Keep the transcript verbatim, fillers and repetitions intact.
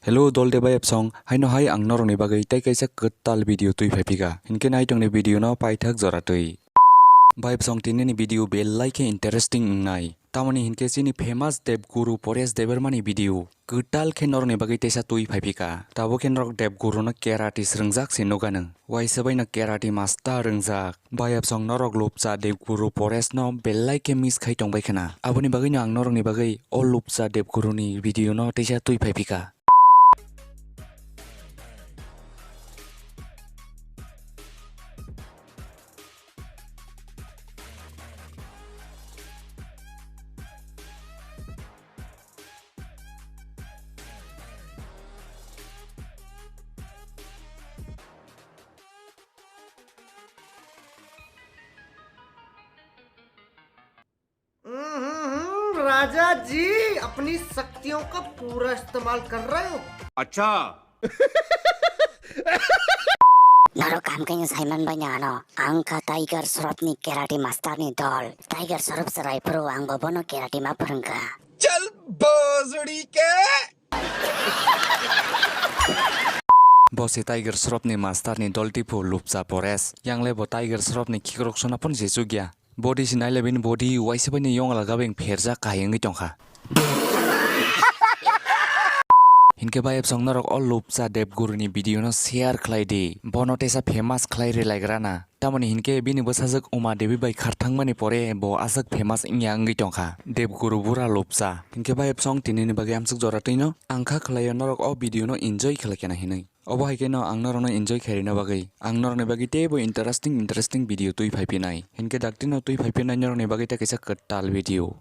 Hello dol de bayapsong, haino hai ang norokni bagwi tei kaisa kwtal video twi phaiphika. Hinkhe naitongni video no paithak jora twi. Bayapsong, tinini video belai khe interesting wngnai. Tamoni hinkhe chini famous Debguru Paresh Debbarmani video kwtal khe norokni bagwi teisa twi phaiphika. Tabuk khe norok Debguru no karate srwngjak se nukganw. Waisa baino karate master wngjak. Bayapsong norok lupcha Debguru Paresh no belai khe miss khai tongbai khna. Aboni bagwino ang norokni bagwi o lupcha Debguru ni video no teisa twi phaiphika. हम्म, राजा जी, अपनी शक्तियों का पूरा इस्तेमाल कर रहे हो। अच्छा। Norok kaham khe saiman bai nw ano, ang kha Tiger Shroff ni karate master ni dol. Tiger Shroff chwrai phuru ang bo bono karate ma phwrwngkha. Chal bojri ke. Bo se Tiger Shroff ni master ni dol tiphu lupcha Paresh. Yang le bo Tiger Shroff ni khikrok sona phone se chukya. Body se naile bini body waisa bai ni yongla gabeng pherjak kahai wngwi tongkha. Hinkhe bayapsong norok o lupcha Debguru ni video no share khlai di. Bono teisa famous khlai rwlaigra na. Tamoni hinkhe bini bwsajwk Uma Devi bai kharthangmani pore bo aswk famous wngya wngwi tongkha. Debguru bura lupcha. Hinkhe bayapsong tinini bagwi amswk jora twino. Ang kha khlaio norok o video no enjoy khlai khena hinwi. Obo hai kheno ang norokno enjoy khairina bagwi, ang norokni bagwi teibo interesting interesting video twi phaiphinai. Hinkhe daktino twi phaiphinai norokni bagwi tei kaisa kwtal video.